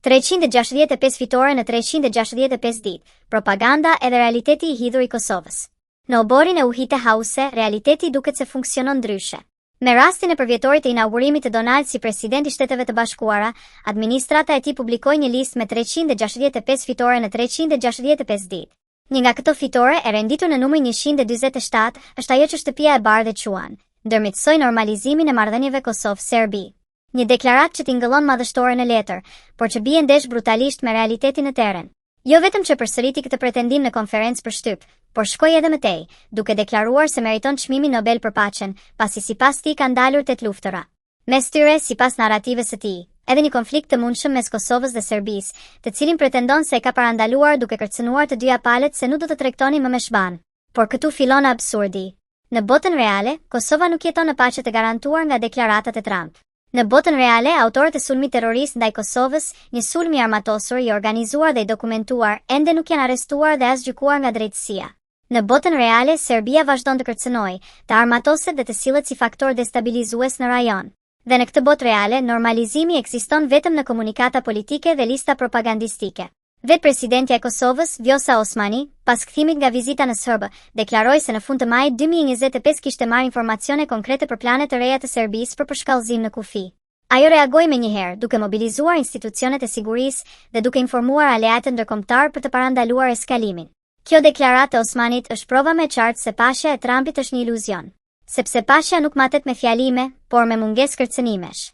365 fitore në 365 ditë, propaganda edhe realiteti i hidhur i Kosovës. Në oborrin e White House, realiteti duket se funksionon ndryshe. Me rastin e përvjetorit të inaugurimit të Donald si president i Shteteve të Bashkuara, administrata e tij publikoi një listë me 365 fitore në 365 ditë. Një nga këto fitore, e renditur në numrin 147, është ajo që Shtëpia e Bardhë e quan, ndërmjetësoi normalizimin e marrëdhënieve Kosovë-Serbi. Një deklaratë që tingëllon madhështore në letër, por që bie ndesh brutalisht me realitetin në terren. Jo vetëm që përsëriti këtë pretendim në konferencë për shtyp, por shkoi edhe më tej, duke deklaruar se meriton çmimin Nobel për paqen, pasi sipas tij ka ndalur tetë luftëra. Mes tyre, sipas narrativës së tij, edhe një konflikt të mundshëm mes Kosovës dhe Serbisë, të cilin pretendon se e ka parandaluar duke kërcënuar të dyja palët se nuk do të tregtonin më me SHBA-n. Por këtu fillon absurdi. Në botën reale, Kosova nuk jeton në paqe të garantuar nga deklaratat e Trump. Në botën reale, autorët e sulmit terrorist ndaj Kosovës, një sulm i armatosur, i organizuar dhe i dokumentuar, ende nuk janë arrestuar dhe as gjykuar nga drejtësia. Në botën reale, Serbia vazhdon të kërcënojë, të armatoset dhe të sillet si faktor destabilizues në rajon. Dhe në këtë botë reale, normalizimi ekziston vetëm në komunikata politike dhe lista propagandistike. Vetë presidentja e Kosovës, Vjosa Osmani, pas kthimit nga vizita në SHBA, deklaroi se në fund të majit 2025 kishte marrë informacione konkrete për plane të reja të Serbisë për përshkallëzim në kufi. Ajo reagoi menjëherë, duke mobilizuar institucionet e sigurisë dhe duke informuar aleatët ndërkombëtarë për të parandaluar eskalimin. Kjo deklaratë e Osmanit është prova më e qartë se paqja e Trumpit është një iluzion. Sepse paqja nuk matet me fjalime, por me mungesë kërcënimesh.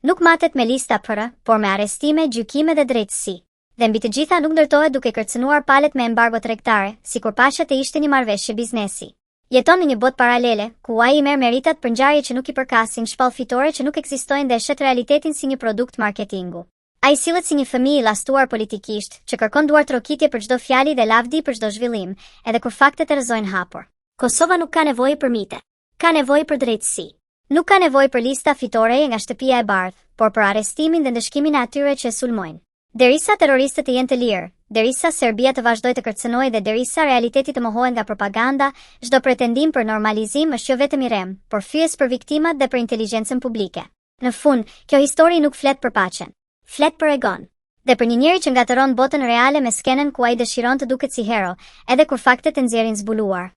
Nuk matet me lista PR, por me arrestime, gjykime dhe drejtësi. Dhe mbi të gjitha nuk ndërtohet duke kërcënuar palët me embargo tregtare, sikur paqja të ishte një marrëveshje biznesi. Jeton në një botë paralele, ku ai i merr meritat për ngjarje që nuk i përkasin, shpall fitore që nuk ekzistojnë dhe e shet realitetin si një produkt marketingu. Ai sillet si një fëmijë i llastuar politikisht, që kërkon duartrokitje për çdo fjali dhe lavdi për çdo zhvillim, edhe kur faktet e rrëzojnë hapur. Kosova nuk ka nevojë për mite. Ka nevojë për drejtësi. Nuk ka nevojë për lista fitoreje nga Shtëpia e Bardhë, por për arrestimin dhe ndëshkimin e atyre që e sulmojnë. Derisa terroristët të jenë të lirë, derisa Serbia të vazhdojë të kërcënojë dhe derisa realiteti të mohohet nga propaganda, çdo pretendim për normalizim është jo vetëm i rremë, por fyes për viktimat dhe për inteligjencën publike. Në fund, kjo histori nuk flet për paqen. Flet për egon. Dhe për një njeri që ngatërron botën reale me skenën ku ai dëshiron të duket si hero, edhe kur faktet e nxjerrin zbuluar.